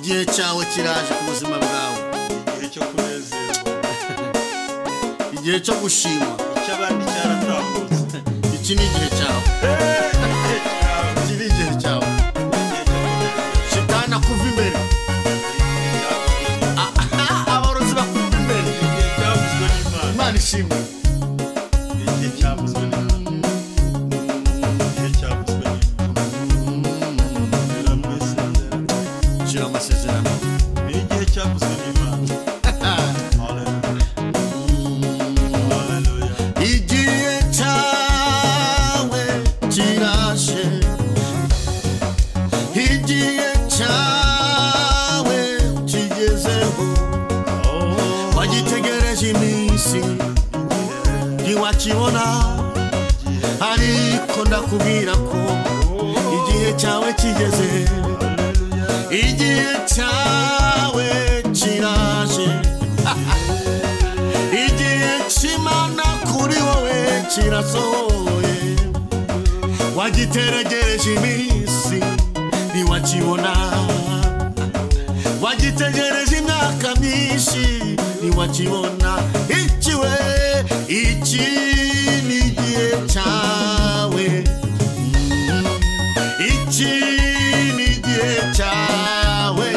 Igihe cyawe kiraje ku buzima bwawe. Igihe cyo kunezerwa. Igihe cyo gushima. Icy'abandi cyaratambutse. Iki ni igihe cyawe. Iki ni igihe cyawe. Shitani akuva imbere. Abarozi bakuva imbere. Igihe cyavuzwe n'Imana. Imana ishimwe. Igihe cyavuzwe n'Imana. Igihe cyavuzwe n'Imana. Shira amasezerano. Ni igihe cyavuzwe n'Imana. Haleluya. Igihe cyawe kiraje. Igihe cyawe kigezeho. Wagitegereje iminsi ntiwakibona, ariko ndakubwira ko igihe cyawe kigeze. Igihe cyawe kiraje. Igihe cy'Imana kuri wowe kirasohoye. Wagitegereje iminsi ntiwakibona, wagitegereje imyaka myinshi ntiwakibona. Ikiwe iki ni igihe cyawe. Iki ni igihe cyawe.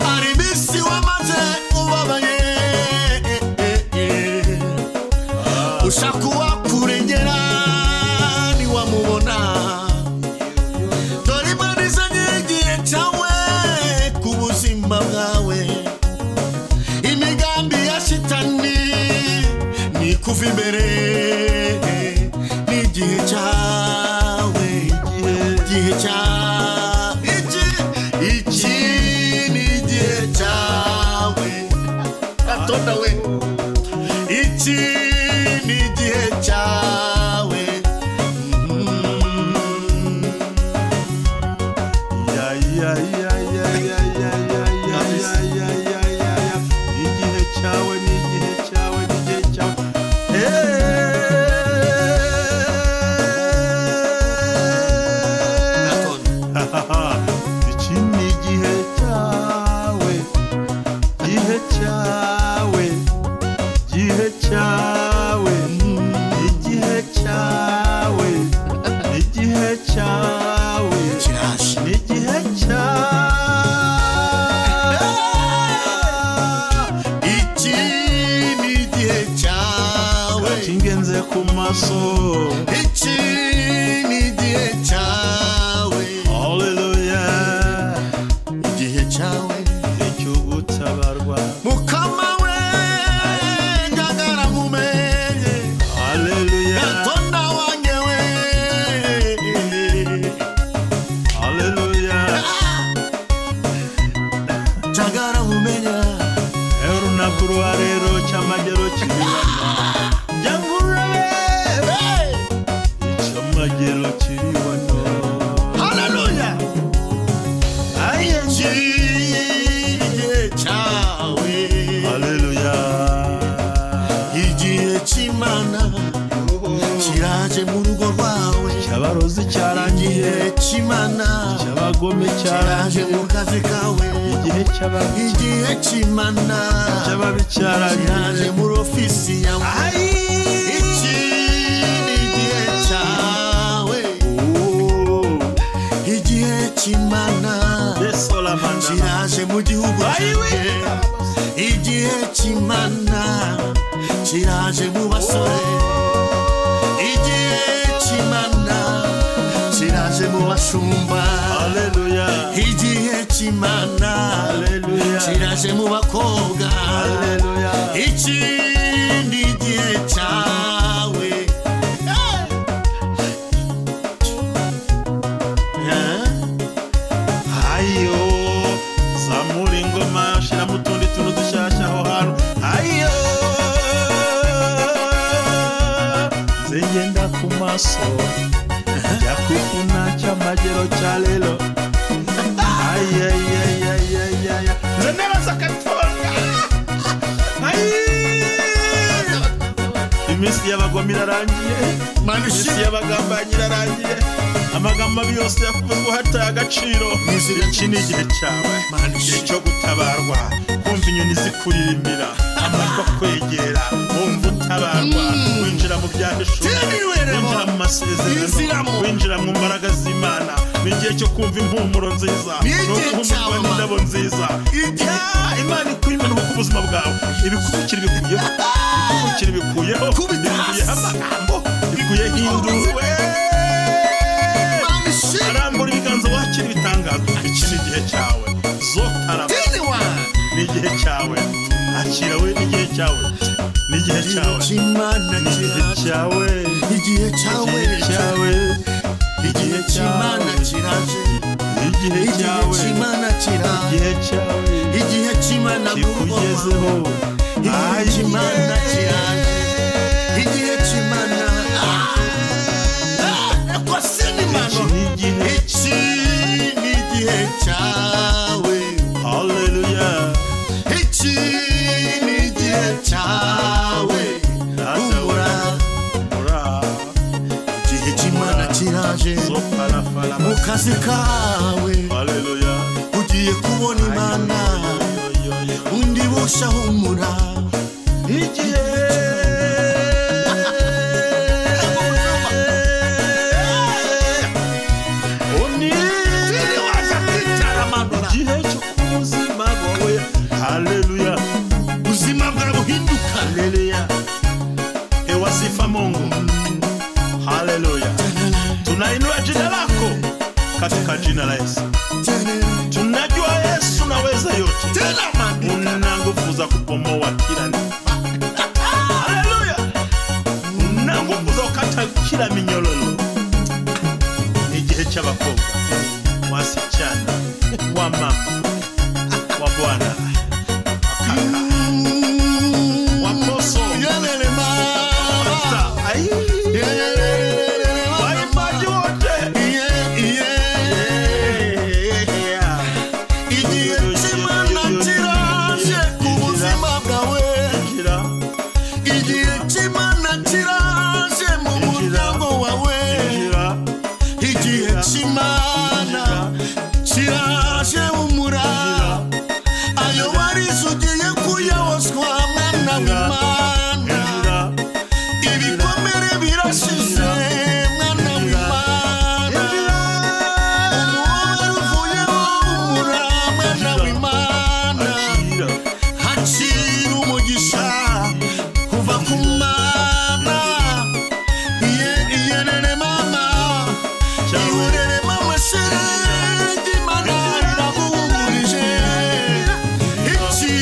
Hari iminsi wamaze ubabaye, ushaka uwakurengera ntiwamubona. Dore Imana izanye igihe cyawe ku buzima bwawe. Imigambi ya shitani ni kuva imbere. N'igihe cyawe, igihe cyawe, iki ni igihe cyawe. Gatonda we, iki ni igihe cyawe. Ya ya ya ya ya ya ya ya ya ya ya ya. Igihe cyawe ni igihe cyawe ni igihe cyawe. Gatonda. Iki ni igihe cyawe, igihe cyawe, igihe cyawe, igihe cyawe, igihe cyawe. Kiraje. Igihe cyawe. Iki ni igihe cyawe. Kingenze ku maso. Iki ni igihe cyawe. Haleluya. Igihe cyawe. Igihe cyo gutabarwa. Mukama we njagala mumenye. Haleluya. Gatonda wanjye we. Haleluya. Njagala mumenya. Erunaku lwaleero kyamagero kiri wano. Jangu ulabe. Ekyamagero kiri wano. Haleluya. Aye. Iki ni igihe cyawe. Haleluya. Igihe cy'Imana kiraje mu rugo rwawe. Cyabarozi cyarangiye. Igihe cy'Imana Cyabagome kiraje cyarangiye. mu kazi kawe. Igihe cy'ababi Igihe cy'Imana cy'ababi kiraje cyarangiye. muri ofisi yawe. Iki ni igihe cyawe. Igihe cy'Imana kiraje mu gihugu cyanjye. Igihe cy'Imana kiraje mu basore. Igihe cy'Imana kiraje mu bashumba. Haleluya. Igihe cy'Imana Haleluya. kiraje mu bakobwa. Haleluya. Iki ni igihe cyawe. Ayo zamura ingoma shiramo utundi tuntu dushyashya aho hantu. Ayo nze ngenda ku maso jya kufuna cy'amagero cya lelo. Ayayayayaya nze nebaza Katonda. Ayi iminsi Iminsi y'abagome irarangiye, iminsi y'abagambanyi irarangiye, amagambo mabi yose yakuvuzwe hataye agaciro. Iki ni igihe cyawe, igihe cyo gutabarwa, kumva inyoni zikuririmbira, amajwi akwegera, wumva utabarwa, winjira mu byahishuwe, winjira mu masezerano, winjira mu mbaraga z'Imana. Ni igihe cyo kumva impumuro nziza, no guhumurwa n'indabo nziza. Imana ikwimena ku buzima bwawe, ibikubikira bikuyeho, ibikubikira bikuyeho, bikuyeho amagambo, bikuyeho induru. Arambura ibiganza wakira ibitangaza. Iki ni igihe cyawe, zotarama, ni igihe cyawe, akira we, ni igihe cyawe, ni igihe cyawe, ni igihe cyawe, igihe cyawe, cyawe, igihe cy'Imana kiraje, igihe cyawe, cy'Imana kiraje, igihe cyawe, igihe cy'Imana kikugezeho, igihe cy'Imana kiraje, igihe cy'Imana. Iki ni igihe cyawe, haleluya, iki ni igihe cyawe, humura, igihe cy'Imana kiraje, mu kazi kawe, haleluya, ugiye kubona Imana, undi busha humura, igihe haleluya, uzima bwawe buhinduka, haleluya, ewa sifa Mungu, haleluya. Tunainua jina lako katika jina la Yesu. Tunajua Yesu naweza yote, una nguvu za kubomoa kila nini, haleluya, una nguvu za kukata kila minyororo. Ni igihe cy'abakobwa, wasichana, wa mama, wa bwana, waposo, waimbaji wote. Igihe cy'Imana kiraje ku buzima bwawe, igihe cy'Imana kiraje mu muryango wawe, igihe cy'Imana kiraje humura, ayo warize ugiye kuyahozwa, mwana w'Imana, ibikomere birashize, mwana w'Imana, umubabaro uvuyeho, humura, mwana w'Imana, hakira umugisha kuva ku Mana. Iyerere mama, ihorere mama, shenge Imana iraguhumurije. Iki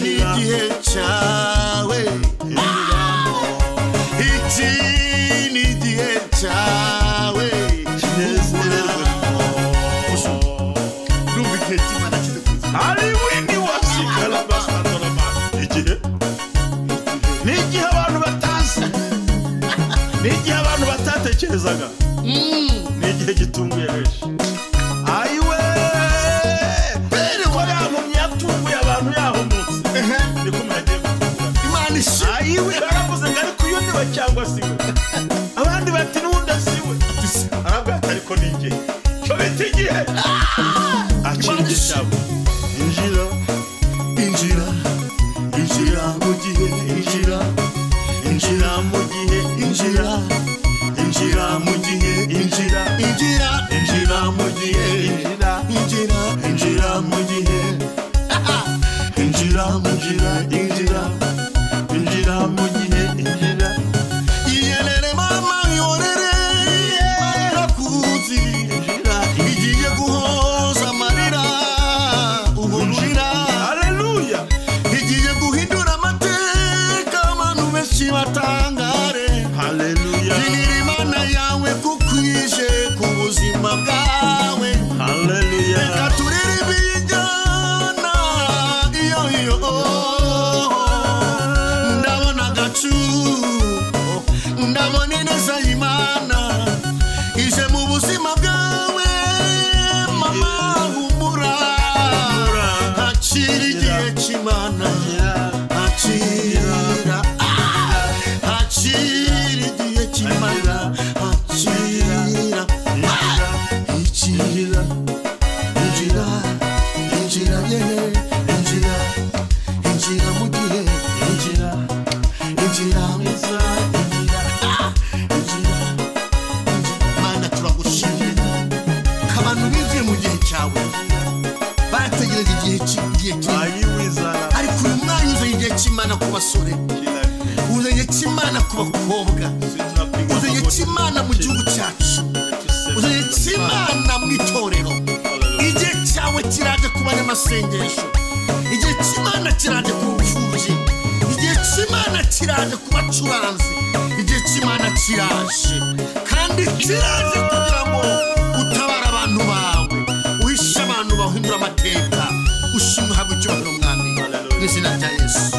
ni igihe cyawe, iki ni igihe cyawe, ndumva igihe cy'Imana kize kuza. Igihe ni igihe abantu batazi, ni igihe abantu batatekerezaga, ni igihe gitunguye benshi. Ayiwe, ko yampumyi yatunguye abantu yahumutse, niko umuntu agiye gutungura. Imana ishimwe. Ayiwe, baravuze ngo ariko uyu ni we cyangwa si we, abandi bati n'undi si we, aravuga ati ariko ni igihe cyo bita igihe. Akira igihe cyawe, injira, injira, injira mu gihe, injira, injira mu gihe, injira, injira mu gihe, injira, injira, injira mu gihe, injira, injira, injira mu gihe, injira mu gihe, injira, injira mu gihe, injira. Iyerere mama, ihorere, irakuzi, injira, igiye guhoza amarira, uhurira, haleluya, igiye guhindura amateka, abantu benshi batangare. Haleluya, Ginira Imana yawe kuko ije ku buzima bwawe. Haleluya, Reka turirimbe iyi njyana, iyo iyo, ndabona agacu, ndabona ineza y'Imana ije mu buzima bwawe, mama humura, hakira igihe cy'Imana, hakira, hakira. Igihe cy'Imana ku basore, uzanye igihe cy'Imana ku bakobwa, uzanye igihe cy'Imana mu gihugu cyacu, uzanye igihe cy'Imana mu itorero. Igihe cyawe kiraje ku banyamasengesho, igihe cy'Imana kiraje ku mfubyi, igihe cy'Imana kiraje ku bacuranzi, igihe cy'Imana kiraje kandi kiraje kugira ngo utabare abantu bawe, uhishe abantu bahindura amateka. Ushimwe, uhabwe icyubahiro, Mwami, mu izina rya Yesu.